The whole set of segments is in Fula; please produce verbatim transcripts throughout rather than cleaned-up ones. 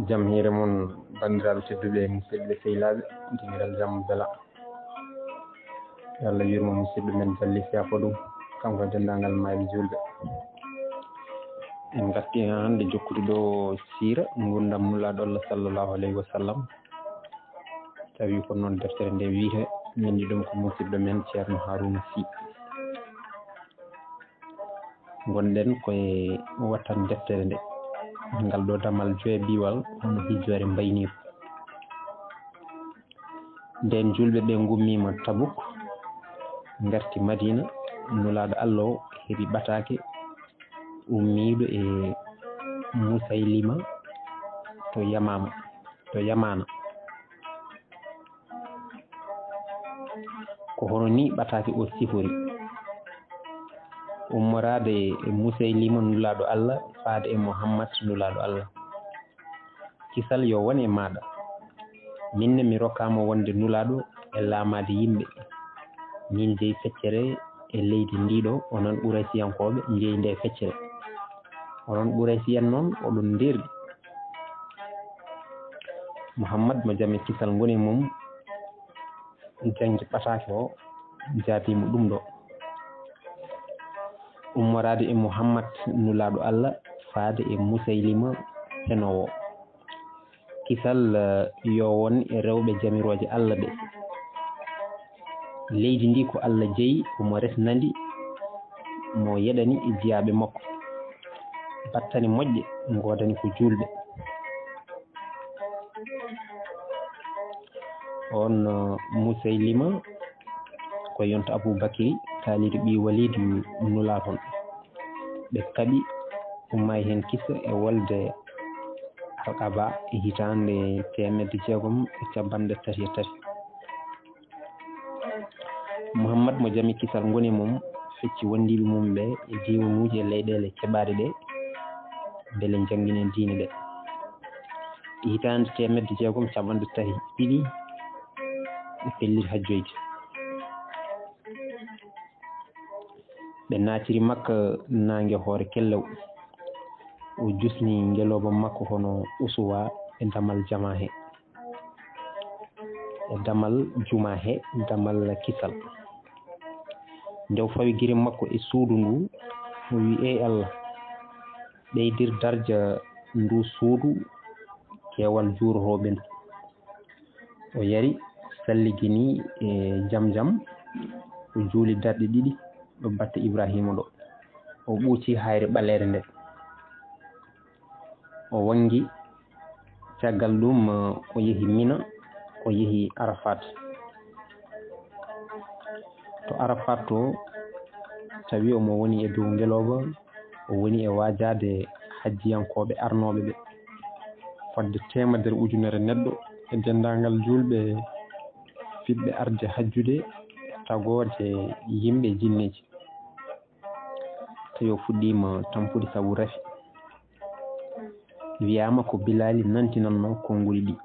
Jam hiire mon, banndiraaɓe tedduɓe, musidɓe sehilaaɓe, dingiral jam bela. Yo Allah yurmo musidɗo men Balli Siyaako ɗum, kanko e denndaangal maayɓe juulɓe. En ngartii hannde jokkude ɗo siira ngurndam Nulaaɗo Allah sallallahu alayhi wa sallam. Tawi ko noon deftere nde wiyetee, winndi ɗum ko musidɗo men Ceerno Haruuna Sih. Ngonɗen koye wattan deftere nde. Ngal ɗo damal joyabiwal hono hijjoore mbayniiko. Nden juulɓe ɓe ngummiima Tabuk, ngarti Madiina, Nulaaɗo Allah o heɓi ɓataake ummiiɗo e Musaylima to Yamaama, to Yamaana. Ko hono ni ɓataake o sifori. Ummoraade e Musaylima Nulaaɗo Allah, faade e Muhammad Nulaaɗo Allah. Kisal yo won e maaɗa. Min ne mi rokkaama wonde Nulaaɗo e laamaade yimɓe. Min jeyi feccere e leydi ndi ɗo, onon Quraysiyankooɓe njeyi nde feccere. Onon Quraysiyan noon, oɗon ndeerɗi. Muhammad mo jam e kisal ngoni e mum, janngi ɓataake o, jaabii mo ɗum ɗo. Ummoraade e Muhammad Nulaaɗo Allah, faade e Musaylima fenoowo. Kisal, eh, yo won e rewɓe jamirooje Allah ɓe. Leydi ndi ko Allah jeyi, omo resna ndi, mo yeɗani e jiyaaɓe makko. Battane moƴƴe ngoodani ko juulɓe. On, eh, Musaylima ko yonta Abu Bakri, taaliiɗo ɓii Waliidu Nulaaɗo on. Ɓe kaɓi, ummaay heen kisa e wolde Alqaba e hitaande teemedde jeegom e cappanɗe tati e tati. Muhammad mo jam e kisal ngoni e mum fecci wondiiɓe mum ɓe e diiwanuuji e leyɗeele keɓaaɗe ɗe, mbele njannginen diine ɗe. E hitaande teemedde jeegom cappanɗe tati e ɗiɗi, ɓe pellit hajjoyde. Ɓe naatiri Makka naange hoore kellew. O jusni ngelooba makko hono Usuwa e damal jama he, e damal juma he, damal kisal. Nde o fawi giri makko e suudu ndu, o wi: "Ey Allah, ɓeydir darja ndu suudu, keewal juurotooɓe ndu." O yari, salligini e jam jam, o juuli darɗe ɗiɗi ɗo batte Ibraahiima ɗo. O ɓuuci hayre ɓaleere nde. O wanngi, caggal ɗum, o yehi Mina, o yehi Arafat. To Arafat to, tawi omo woni e dow ngelooba, o woni e waajaade hajjiyankooɓe arnooɓe ɓe. Fodde teemedere ujunere neɗɗo e denndaangal juulɓe fiɓɓe arde hajjude, tagoode yimɓe e jinneeji. Tawi o fuɗɗiima tampude sabu rafi. Wiyaama ko Bilaali nantinannoo konnguɗi ɗi.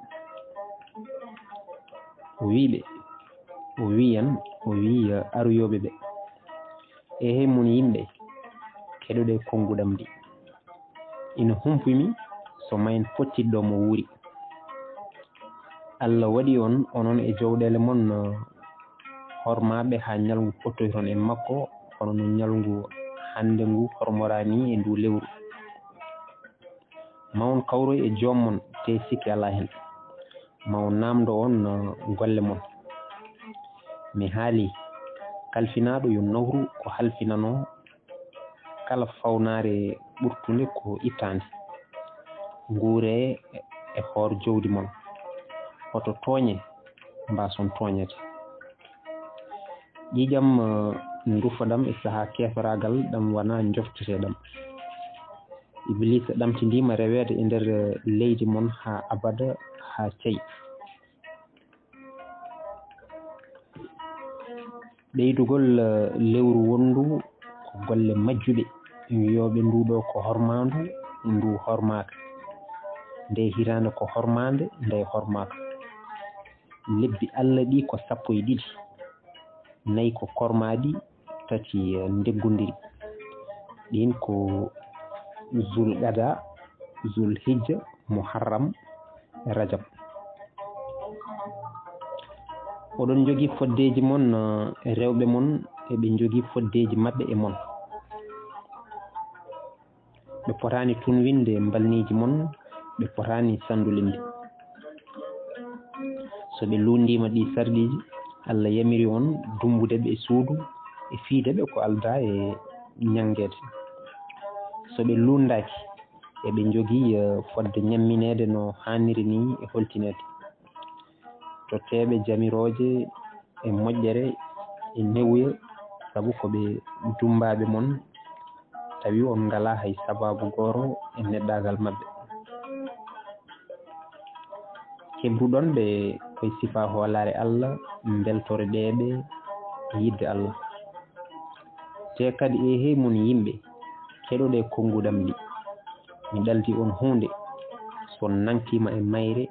O wii ɓe, o wii en, o wii aruyooɓe ɓe: "Eehey mon yimɓe, keɗoɗee konnguɗam ndi. Ina humpimi so mayen pottiɗo mo wuuri. Allah waɗi on, onon e jowɗeele mon, hormaaɓe haa ñalngu pottoyton e makko, hono no ñalngu hannde ngu hormoraa nii e ndu lewru. Ma on kawroy e joom mon, tee sikke alaa heen. Ma o naamndo on, uh, golle mon." Mi haali, kalfinaaɗo yo nawru ko halfinanoo kala fawnaare ɓurtunde ko ittaande. Nguuree e hoor jowdi mon. Hoto tooñe mbaason tooñeede. Ƴiiƴam, uh, ndufodam e sahaa keeferaagal ɗam wonaa njofteteeɗam. Ibliisa ɗamtindiima reweede e nder, uh, leydi mon haa abada, haa cey. Ɓeydugol, uh, lewru wonndu ko golle majjuɓe, wiyooɓe ndu ɗo ko hormaandu, ndu hormaaka. Nde hitaande ko hormaande, nde hormaaka. Lebbi Allah ɗi ko sappo e ɗiɗi, nayi ko kormaaɗi, tati, eh, ndeggondiri. Ɗiin ko Zulqada, Zulhijja, Muharram, Rajab. Oɗon njogii foddeeji mon, eh, rewɓe mon, eɓe njogii foddeeji maɓɓe e mon. Ɓe potaani tunwinde mbalniiji mon, ɓe potaani sanndulinde. So ɓe luundiima ɗii sarɗiiji, Allah yamiri on dummbude ɓe e suudu e fiyde ɓe ko aldaa e ñanngeede. So ɓe luunndaaki, eɓe njogii, eh, fodde ñammineede no haaniri nii e holtineede. Tottee ɓe jamirooje e moƴƴere e newuye, sabu ko ɓe dummbaaɓe mon, tawi on ngalaa hay sabaabu gooro e neɗɗaagal maɓɓe. Kebruɗon ɓe koye sifaa hoolaare Allah, mbeltoreɗee ɓe e yiɗde Allah. Te kadi, eehey mon yimɓe, keɗoɗee konnguɗam ɗi. Mi ɗaldi on huunde, so on nankiima e mayre,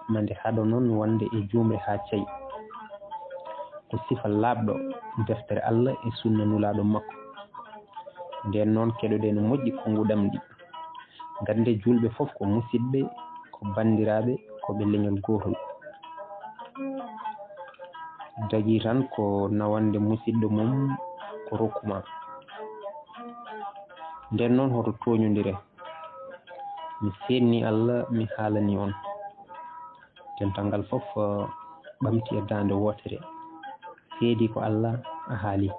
ma nde haɗa non wonde e juumre haa cayi. Ko sifa laaɓɗo deftere Allah e sunna Nulaaɗo makko. Nden noon, keɗoɗee no moƴƴi konnguɗam ɗi. Nganndee, juulɓe fof ko musiɗɓe, ko banndiraaɓe, ko ɓe leñol gootol. Dagii tan ko nawande musiɗɗo mum ko rokku ma. Nden noon, hoto tooñondire. Mi seenni Allah, mi haalani on. Dental ngal fof, eh, ɓamti e daande wootere. Seedi ko Allah a haali.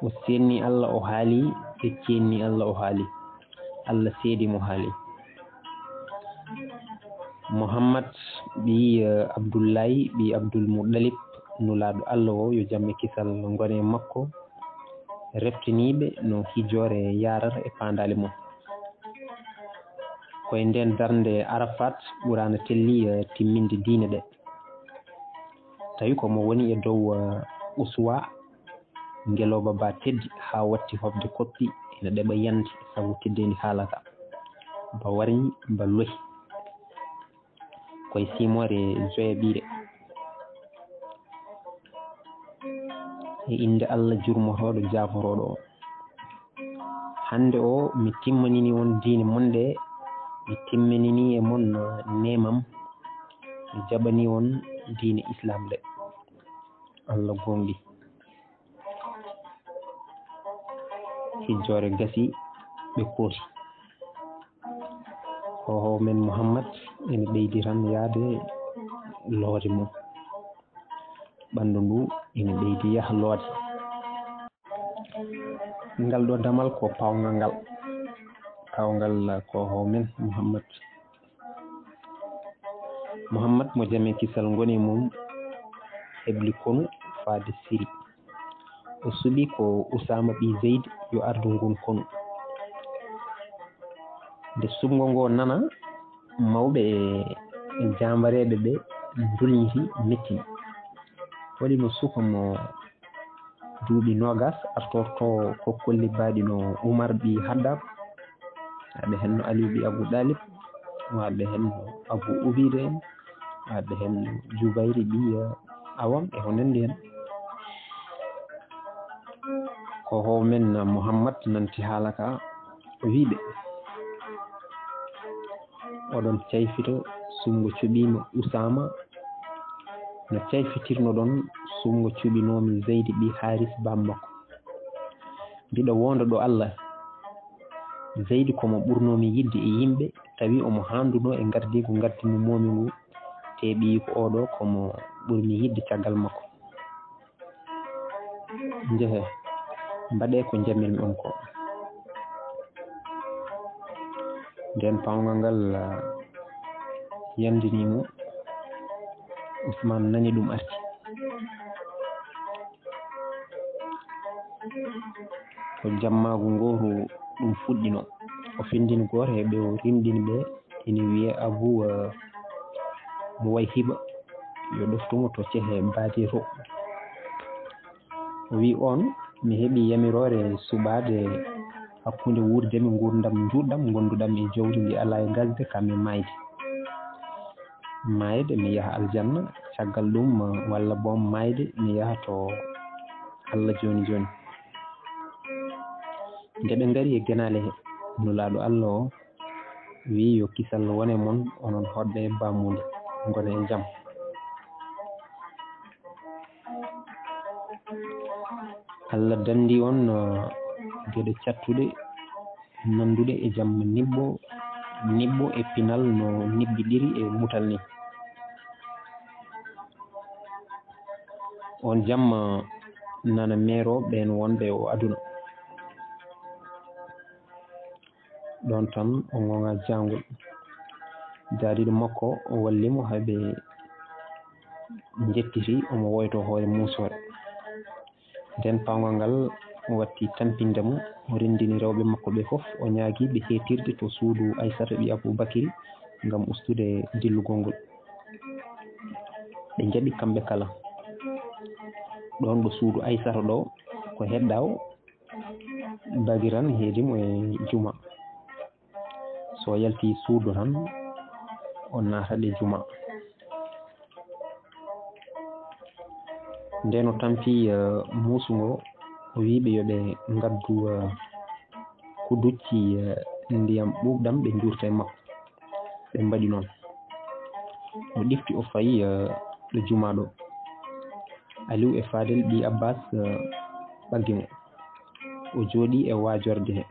O seenni Allah o haali, ɓe ceenni Allah o haali. Allah seedi mo haali. Muhammad ɓii, eh, Abdullahi ɓii Abdul Muttalib, Nulaaɗo Allah o, yo jam e kisal ngone e makko, reftiniiɓe no hijjoore yaarata e paandaale mum. Ko e ndeen darnde Arafat Ɓuraana telli, eh, timminde diine ɗe. Tawi ko mo woni e dow, eh, Uswa, ngelooba ba teddi haa watti hofde koppi, ina ɗeɓa yande sabu teddeendi haala ka. Ba warñi, ba lohi. Koye siimoore joyaɓiire. E innde Allah jurmotooɗo, jaaforooɗo o. Hannde o, mi timmanini on diine mon ɗe, mi timminini e mon neemam, mi jaɓani on diine Islaam ɗe. Allah goongɗi. Hijjoore gasi, ɓe kooti. Koohoowo men Muhammad ene ɓeydi tan yahde loore mum. Ɓanndu ndu ene ɓeydi yah loode. Ngal ɗo damal ko paawngal ngal. Paawngal koohoowo men Muhammad. Muhammad mo jam e kisal ngoni e mum hebli konu faade Siri. O suɓi ko Usaama ɓii Zeyd yo ardu ngun konu. Nde suɓngo ngo nana, mawɓe e, e jaambareeɓe ɓe ndulñiti, mettini. Waɗi mo suka mo duuɓi noogas, artorto kokkolli baaɗi no Umar ɓii Haddab, waɗde heen no Aliyu ɓii Abu Ɗaalib, waɗde heen no Abu Ubayda en, waɗde heen no Jubayri ɓii, eh, Awam e ko nanndi heen. Koohoowo men Muhammad nanti haala ka, o wii ɓe, oɗon cayfito suɓngo cuɓiima Usaama no cayfitirnoɗon suɓngo cuɓinoomi Zeydi ɓii Haaris, baam makko. Mbiɗa woonda ɗo Allah, Zeydi ko mo ɓurnoomi yiɗde e yimɓe, tawi omo haanduno e ngardiigu ngardinumoo-mi ngu, te ɓiyiiko oo ɗo ko mo ɓurmi yiɗde caggal makko. Njehee, mbaɗee ko njamirmi on ko. Nden paawngal ngal, ah, yandini mo, Usmaan nani ɗum arti. Ko jammaagu ngooru ɗum fuɗɗino. O findini gooto e ɓe o rimɗini ɓe, ina wiyee Abu, eh, Muwayhiba, yo ɗoftu mo to cehe baadi to. O wi on, mi heɓi yamiroore suɓaade hakkunde wuurdemi, nguurndam njuutɗam, ngonduɗam e jawdi ndi alaa e gasde, kam e maayde. Maayde, mi yaha aljanna, caggal ɗum, walla boom maayde, mi yaha to Allah jooni jooni. Nde ɓe ngari e genaale he, Nulaaɗo Allah o wiyi yo kisal wone mon, onon hoɗɓe e baamuunde, ngone e jam. Allah danndi on geɗe cattuɗe, nannduɗe e jam nibbo, nibbo e pinal no nibbiɗiri e mutal ni. On jamma nana meero ɓeen wonɓe o aduna. Ɗoon tan o ŋoŋa jaangol. Daadiiɗo makko o walli mo haa ɓe njettiti, omo woyto hoore muusoore. Nden pawngal ngal watti tampinde mo, o renndini rewɓe makko ɓe fof, o ñaagii ɓe heetirde to suudu Aysata ɓii Abuu Bakiri ngam ustude dillugol ngol. Ɓe njaɓi kamɓe kala. Ɗoon ɗo suudu Aysata ɗo ko heddaw, bagiran heedi mo e juma. So yalti suudu tan, o naata ɗe juma. Nden o tampi muusu ngo, o wiyi ɓe yo ɓe ngaddu kuducci ndiyam ɓuuɓɗam ɓe njuurta e makko. Ɓe mbaɗi noon. O ɗifti o fayi ɗo juma ɗo. Aliw e Fadel ɓii Abbas ɓaggi mo. O jooɗi e waajorde he.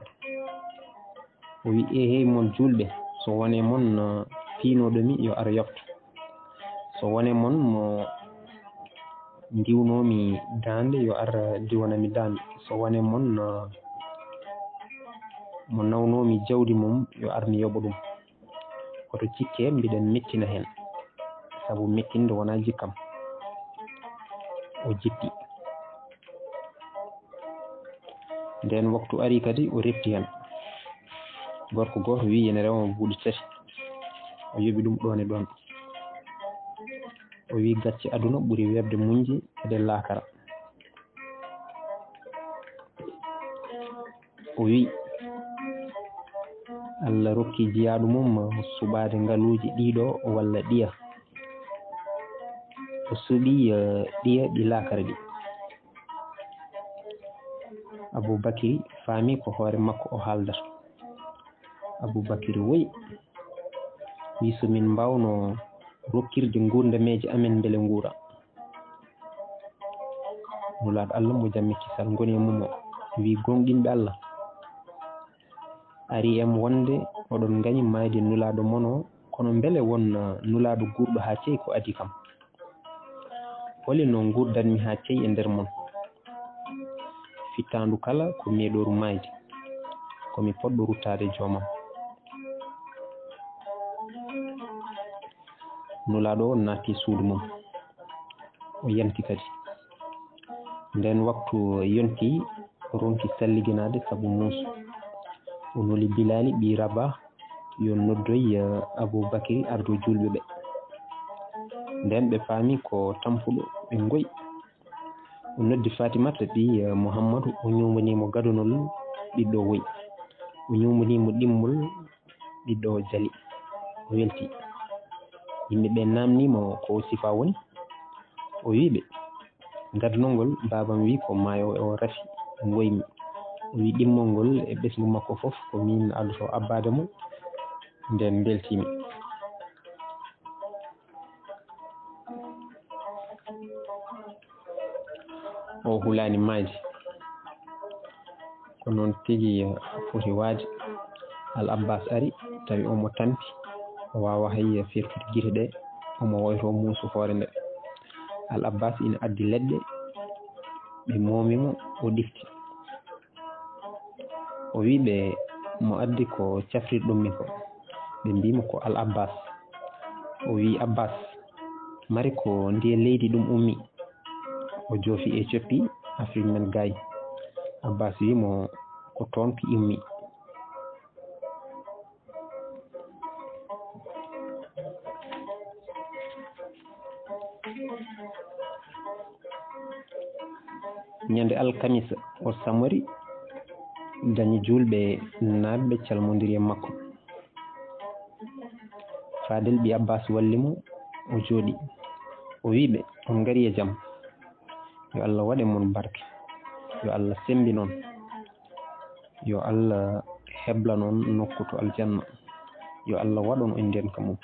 O wi: "Eehey mon juulɓe, so wonee mon piinooɗo mi yo ar yofto. So wonee mon mo ndiwnoomi daande yo ar diwana mi daande. So wonee mon mo nawnoomi jawdi mum yo ar mi yoɓo ɗum. Hoto cikke mbiɗa mettina heen, sabu mettinde wonaa jikkam." O jippi. Nden waktu ari kadi, o refti heen. Gorko gooto wiyi ene rema buuɗi tati. O yoɓi ɗum ɗoon e ɗoon. O wiyi gacce aduna ɓuri weeɓde muñde e ɗe laakara. O wiyi Allah rokki jiyaaɗo mum suɓaade ngaluuji ɗiɗo walla ɗiya. O suɓi, eh, ɗiya ɗi laakara ɗi. Abuu Bakri faami ko hoore makko o haaldata. Abuu Bakri woyi, wiyi so min mbaawno rokkirde nguurdameeje amen mbele nguura. Nulaaɗo Allah mo jam e kisal ngoni e mum o, wiyi: "Gooŋɗinɓe Allah, ari em wonde oɗon ngañi maayde nulaaɗo mon o, kono mbele won, uh, nulaaɗo guurɗo haa cey ko adii kam? Holi no nguurdanmi haa cey e nder mon? Fittaandu kala ko meeɗooru maayde, ko mi poɗɗo ruttaade joomam." Nulaaɗo o naatti suudu mum. O yanti kadi. Nden waktu yonti, o ronki salliginaade sabu muusu. O nuli Bilaali ɓii Rabah yo noddoy, eh, Abuu Bakri ardo juulɓe ɓe. Nden ɓe faami ko tampuɗo, ɓe ngoyi. O noddi Faatimata ɓii, eh, Muhammadu, o ñuumbanii mo gadunol ɓiɗɗo woyi. O ñuumbanii mo ɗimmol ɓiɗɗo o jali, o welti. Yimɓe ɓe naamnii mo ko o sifa woni. O wiyi ɓe: "Gadunol ngol, baabam wiyi ko maayo o rafi, ngoymi." O wiyi: "Ɗimmol ngol e ɓesngu makko fof ko miin addoto abbaade mo." Nden mbeltiimi. O hulaani maayde. Ko noon tigi foti waade. Al Abbas ari, tawi omo tampi, o waawaa hay firtude gite ɗe, omo woyto muusu hoore nde. Al Abbas ina addi leɗɗe, ɓe moomi mo, o ɗifti. O wiyi ɓe: "Mo addi ko cafrirɗon mi ko?" Ɓe mbiyi mo: "Ko Al Abbas." O wiyi: "Abbas, mari ko ndiye leydi ɗum ummi?" O joofi Éthiopie, Afrik men gaay. Abbas wiyi mo: "Ko toon ki ummi." Ñande alkamisa, o samori, dañi juulɓe naatɓe calmondiri e makko. Fadel ɓii Abbas walli mo, o jooɗi. O wiyi ɓe: "On ngari e jam. Yo Allah waɗ e mon barke. Yo Allah semmbin on. Yo Allah heblan on nokku to aljanna. Yo Allah waɗ on e ndeenka mum.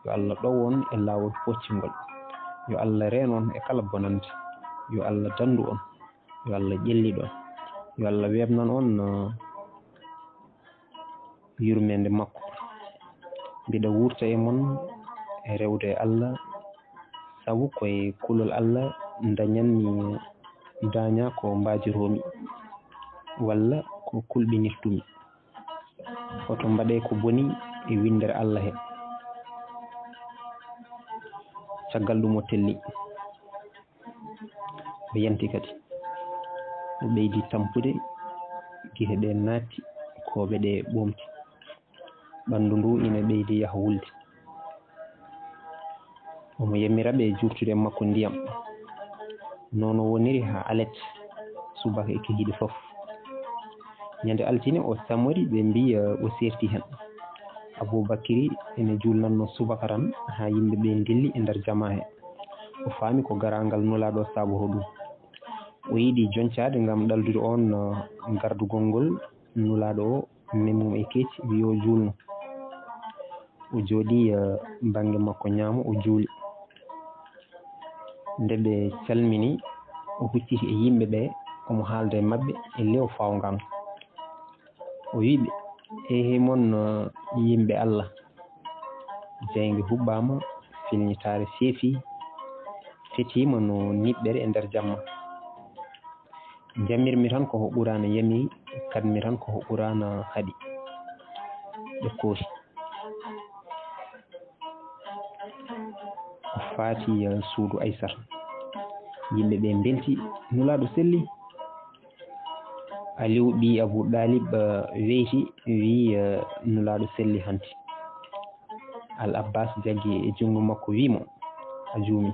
Yo Allah ɗow on e laawol pooccingol. Yo Allah reen on e kala bonannde. Yo Allah danndu on. Yo Allah ƴelliɗ on. Yo Allah weeɓnan on, uh, yurmeende makko. Mbiɗa wuurta e mon e rewde e Allah, sabu ko e kulol Allah ndañanmi daañaa ko mbaajiroomi, walla ko kulɓinirtumi. Hoto mbaɗe ko boni e winndere Allah he. Caggal ɗum o telli. O yanti kadi. O ɓeydi tampude, gite ɗe naatti, koɓe ɗe ɓoomti. Ɓanndu ndu ina ɓeydi yah wulde. Omo yamira ɓe juurtude e makko ndiyam. Noon o woniri haa alet, subaka e kikiiɗe fof. Ñande altine o samori ɓe mbiya o seerti heen. Aboubacry ene juulnatno subaka tan haa yimɓe ɓe ndilli e nder jamaa he. O faami ko garaangal Nulaaɗo saabotoo ɗum. O yiɗi joncaade ngam ɗaldude oon, uh, gardugol ngol Nulaaɗo o, mem mum e keeci, wi o juulno. O jooɗii, uh, bannge makko ñaamo, o juuli. Nde ɓe calmini, o hucciti e yimɓe ɓe, omo haalda e maɓɓe e lew faawngaan. O wi'i ɓe, "Eehey mon, uh, yimɓe Allah, jeynge huɓɓaama, filñitaare seefii, fetiima no niɓɓere e nder jamma. Jamirmi tan ko ko Quraana yamiri, kaɗmi tan ko ko Quraana haɗi." Ɓe koosi. O faati, uh, suudu Aysata. Yimɓe ɓe mbelti, Nulaaɗo selli. Aliw ɓii Abu Ɗaalib, uh, weyti, wi, uh, Nulaaɗo selli hanti. Al Abbas jaggi e junngo makko, wi mo, "A juumi.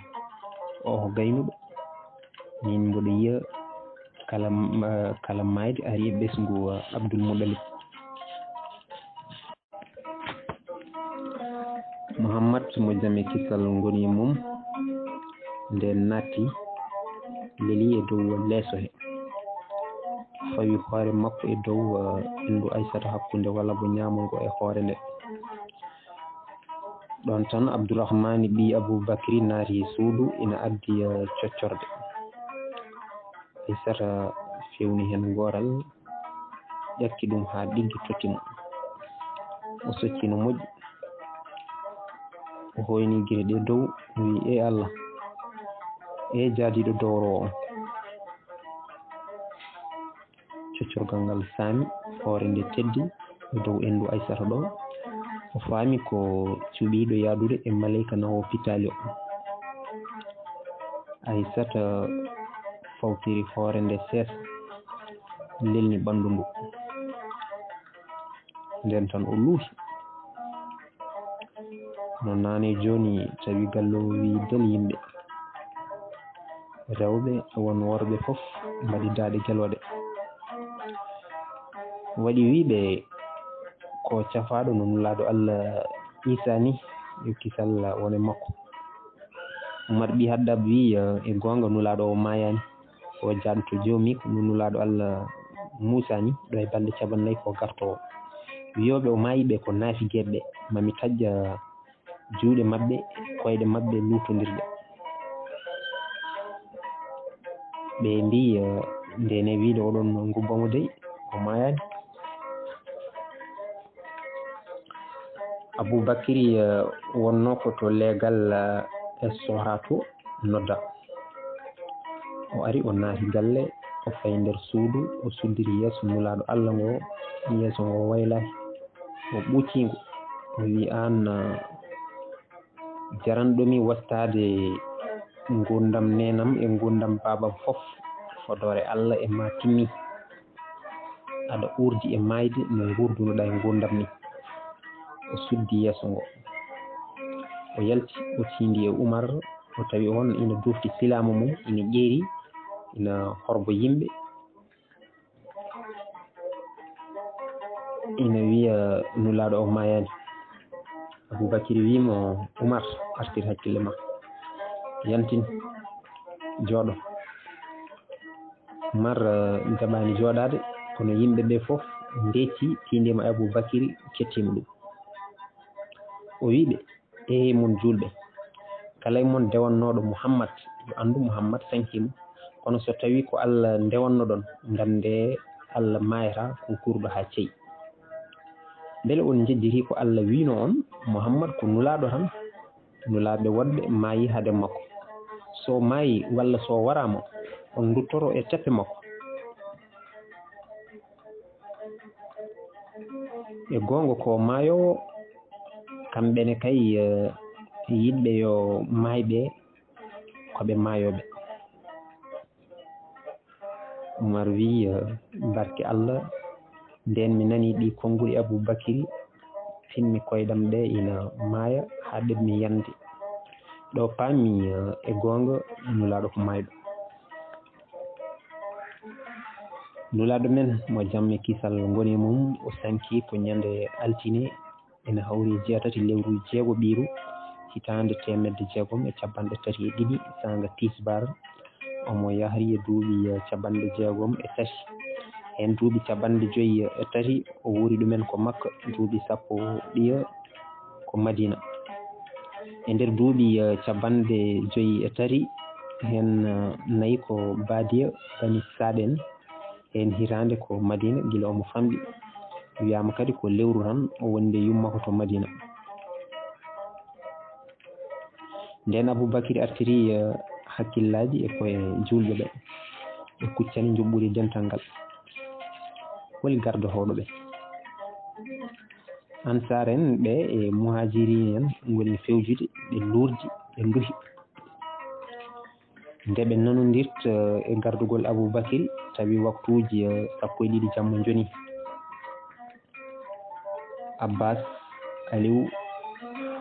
O ko gaynuɗo. Min mboɗo yiya kala, uh, kala maayde ari e ɓesngu, uh, Abdul Muɗalib." Muhammad mo jam e kisal ngoni e mum, nde naatti, leli e dow leeso he. Fawi hoore makko e dow, uh, ɓanndu Aysata hakkunde walabo ñaamo ngo e hoore nde. Ɗoon tan Abdurrahmaani ɓii Abuu Bakri naati e suudu, ina addi, uh, coccorɗe. Aysata fewni heen gooral, ƴakki ɗum haa ɗiggi, totti mo. O socci no moƴƴi. O hoyni gite ɗe dow, o wi'i, "Ee Allah, ee jaadiiɗo dowrowo on." Coccorgal ngal saami, hoore nde teddi e dow ɓanndu Aysata ɗo. O faami ko cuɓiiɗo yahdude e maleyka nawoowo pitaali o. Aysata fawtiri hoore nde seesa, lelni ɓanndu ndu. Ndeen tan o luuhi. No naane jooni tawi gallo o wi'i del yimɓe. Rewɓe e won worɓe fof mbaɗi daaɗe gelooɗe. Waɗi wi'ɓe ko cafaaɗo no Nulaaɗo Allah Iisaa ni, yo kisal wone makko. Umar ɓii Haɗɗaab wi'i, "E goonga Nulaaɗo o maayaani. O jaaɗo to Joomi, ko no Nulaaɗo Allah Muusaa ni, ɗo e balɗe cappanɗe nayi ko gartoowo." Wiyooɓe o maayi ɓe ko naafigeeɓe ɓe. Ma mi taƴƴa juuɗe maɓɓe, koyɗe maɓɓe luuttondirɗe. Ɓe mbi'i, eh, nde ne wi'de oɗon ngubba mo dey, o maayaani. Abuu Bakri, eh, wonnoo ko to leegal, eh, e Sohra to nodda. O ari, o naati galle, o fayi nder suudu, o sudditi yeeso Nulaaɗo Allah ngo, yeeso ngo waylaaki, o ɓuuci ngu. O wi'i, "Aan, eh, jaranɗo mi wastaade nguurndam neenam e nguurndam baabam fof, fodoore Allah e ma timmi. Aɗa uurdi e maayde no nguurdunoɗaa e nguurndam ni." O suddi yeeso ngo. O yalti, o tiindi e Umar, o tawi oon ina dufti silaamu mum, ina ƴeeri, ina horbo yimɓe. Ina wiya Nulaaɗo o maayaani. Abuu Bakri wi'i mo, "Umar, artir hakkille ma. Yantin, jooɗo." Umar, eh, jaɓaani jooɗaade, kono yimɓe ɓe fof ndeeccii, tiindiima e Abuu Bakri, kettiima ɗum. O wii ɓe: "Eehey mon juulɓe, kala e mon dewannooɗo Muhammad, yo anndu Muhammad sankii mo. Kono so tawii ko Alla ndewannoɗon, nganndee Alla maayataa ko guurɗo haa cey. Mbele on njejjitii ko Alla wiinoo on, Muhammad ko nulaaɗo tan? Nulaaɓe woɗɓe maayii hade makko. So o maayii walla so o waraama, on nduttoroo e teppe makko." E goonga ko maayoowo, kamɓe ne kay, eh, yiɗɓe yo maay ɓe ko ɓe maayooɓe. Umar wii, eh, "Barke Alla, ndeen mi nanii ɗii konnguɗi Abuu Bakri, finmi koyɗam ɗe ina maaya haa ɗeɓmi yande. Ɗo paammi, eh, e goonga Nulaaɗo ko maayɗo." Nulaaɗo men mo jam e kisal ngoni e mum, o sanki ko ñande altine, ina hawri e jeetati lewru jeegoɓiiru, hitaande teemedde jeegom e cappanɗe tati e ɗiɗi, saanga tisbaar, omo yahri e duuɓi, eh, cappanɗe jeegom e tati. Heen duuɓi cappanɗe joyi e tati, o wuuri ɗumen ko Makka, duuɓi sappo ɗiya ko Madina. E nder duuɓi, eh, cappanɗe joyi e tati, heen, eh, nayi ko Baadiya Bani Saad en, heen hitaande ko Madina gila omo famɗi. Wiyaama kadi ko lewru tan o wondi e yummako to Madina. Ndeen Abuu Bakri artiri, eh, hakkillaaji e koye juulɓe ɓe, ɓe kuccani njuɓɓudi dental ngal. Holi gardotooɗo ɓe? Ansaar en ɓe e Muhaajiriin en ngoni fewjude, ɓe luurdi, ɓe nduhi. Nde ɓe nanondirta e gardugol Abuu Bakri, tawi waktuuji, eh, sappo e ɗiɗi jamma njonii. Abbaas, Aliw,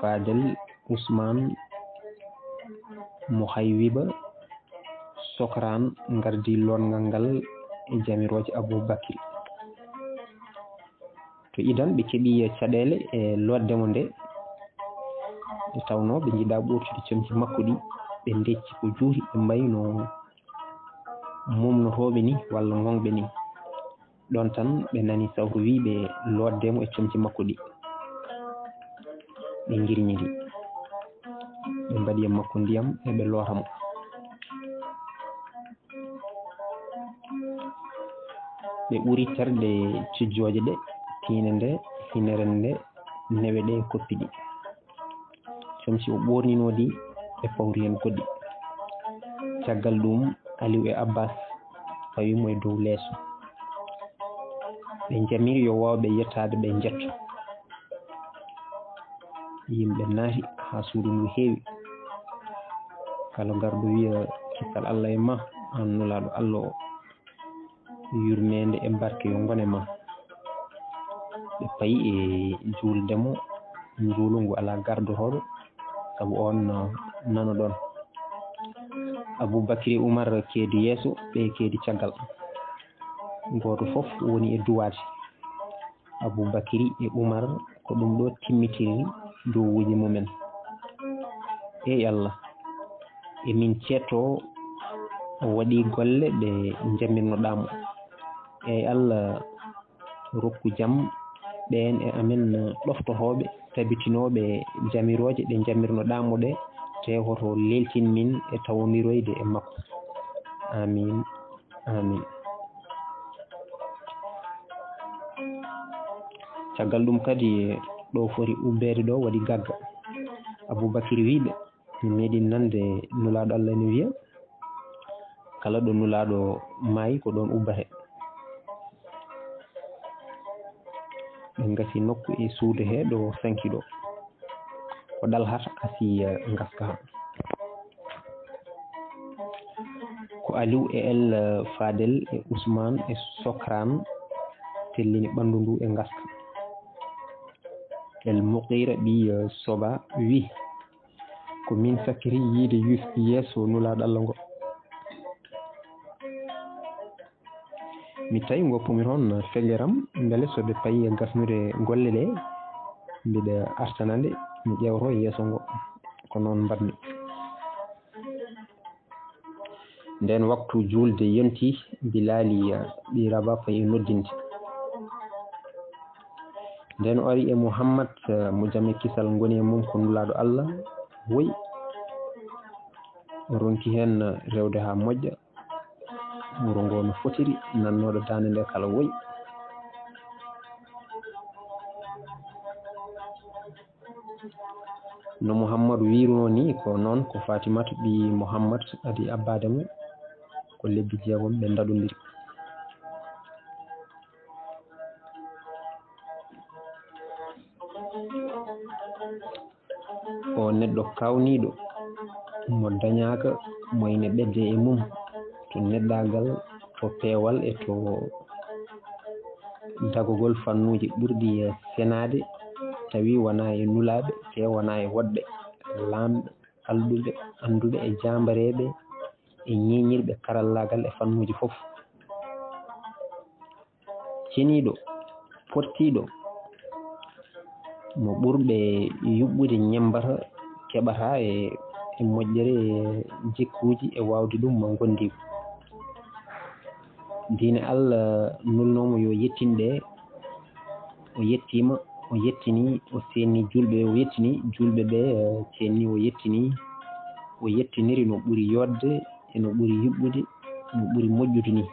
Faadel, Usmaan, Muhaywiba, Sokraan ngardi lootngal ngal e jamirooje Abuu Bakri. To idan ɓe keɓi caɗeele e lootde mo nde, nde tawnoo ɓe njiɗaa ɓoortude comci makko ɗi, ɓe ndecci ko juuti, ɓe mbayi no mumnotooɓe ni walla ŋoŋɓe ni. Ɗoon tan ɓe nani sawto wii ɓe lootde mo e comci makko ɗi. Ɓe ngirñiri. Ɓe mbaɗi e makko ndiyam, e ɓe loota mo. Ɓe ɓuri terɗe cujjooje ɗe, tiinde nde, hinere nde, newe ɗe, koppi ɗi. Comci o ɓoorninoo ɗi, ɓe pawri heen goɗɗi. Caggal ɗum, Aliw e Abbaas pawi mo e dow leeso. Ɓe njamiri yo waawɓe yettaade, ɓe njetto. Yimɓe naati haa suudu ndu heewi. Kala garɗo wiya, "Kisal Alla e ma, aan Nulaaɗo Alla o. Yurmeende e barke yo ngon e ma." Ɓe payi e juulde mo, njuulu ngu alaa gardotooɗo, sabu oon nano ɗoon. Abuu Bakri e Umar keedi yeeso, ɓe keedi caggal. Gooto fof woni e duwaade. Abuu Bakri e Umar ko ɗum ɗo timmitiri duwawuuji mumen. Eey Alla, emin ceettoo o waɗi golle ɗe njamirnoɗaa mo. Eey Alla, rokku jam ɓeen e amen ɗoftotooɓe, tabitinooɓe jamirooje ɗe njamirnoɗaa mo ɗe, tee hoto leeltin min e tawondiroyde e makko. Aamiin. Aamiin. Caggal ɗum kadi, ɗo foti ubbeede ɗo waɗi gagga. Abuu Bakri wii ɓe, "Mi meeɗi nande Nulaaɗo Alla ene wiya, kala ɗo Nulaaɗo maayi ko ɗoon ubbate." Ɓe ngasi nokku e suudu he ɗo sanki ɗo. Ko ɗalhata Asiya ngaska. Ko Aliw e El Fadel e Usmaan e Sokran tellini ɓanndu ndu e ngaska. El Muqira ɓiy Soba wi, "Ko min sakkiti yiide yus-, yeeso Nulaaɗo Alla ngo. Mi tawi ngoppumi toon fegeram, mbele so ɓe payi e gasnude golle ɗe, mbiɗa artana nde, mi ƴeewto yeeso ngo. Ko noon mbaɗmi." Ndeen waktu juulde yonti, Bilaali ɓii Raba fayi e noddinde. Nden o ari e Muhammad, eh, mo jam e kisal ngoni e mum, ko Nulaaɗo Allah, woy. O ronki heen rewde haa moƴƴa. Wuro ngoo no fotiri, nannooɗo daande nde kala woy. No Muhammadu wiirunoo nii, ko noon, ko Fatimatu ɓii Muhammad adii abbaade mo, ko lebbi jeegom ɓe ndaɗondiri. O neɗɗo kaawniiɗo, mo dañaaka mo ine ɓedde e mum, to neɗɗaagal, to peewal e to dagogol fannuuji ɓurɗi senaade, tawi wonaa e nulaaɓe, te wonaa e woɗɓe, laamɓe, alɗuɓe, annduɓe e jaambareeɓe e ñeeñirɓe karallaagal e fannuuji fof. Ceniiɗo, pottiiɗo, mo ɓurɓe yuɓɓude ñemmbata keɓata e, e moƴƴere e jikkuuji e waawde ɗum mo ngonndi. Diine Allah nulnoomo yo yettin ɓe, o yettiima, o yettini, o seenni juulɓe, o yettini juulɓe ɓe, eh, seenni, o yettini, o yettiniri no ɓuri yooɗde e no ɓuri yuɓɓude, no ɓuri moƴƴude ni.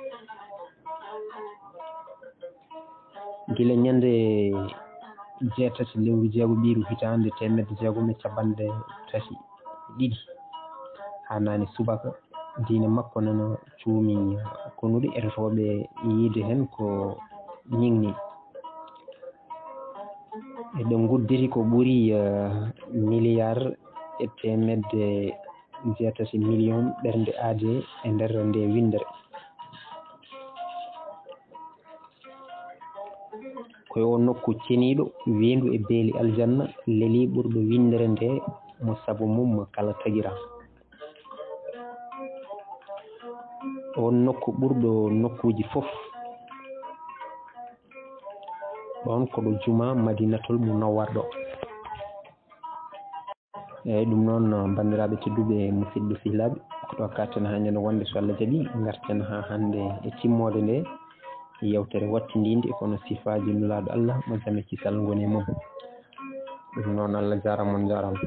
Gila ñande jeetati lewru jeego ɓiiru hitaande teemedde jeegom e capanɗe tati e ɗiɗi, haa naane subaka, diine makko nana cuumi konuɗe etotooɓe yiide heen ko ñiŋni. Eɗen nguddiri ko ɓuri, eh, miliyar e teemedde jeetati miliyon ɓernde aadee e nder nde winndere. Ko e o nokku ceniiɗo, weendu e beeli aljanna, leli ɓurɗo winndere nde mo sabu mum kala tagira. Oon nokku ɓurɗo nokkuuji fof. Ɗoon ko ɗo juma Madinatul Munawwar ɗo. Eeyi, ɗum noon, banndiraaɓe tedduɓe, musidɓe sehilaaɓe, ko ɗo katten haa ñande wonde, so Allah jaɓi, ngarten haa hannde e timmoode nde yewtere wattindinde, kono sifaaji Nulaaɗo Allah, mo jam e kisal ngoni e mum. Ɗum noon, Allah jaaraama, on njaaraama.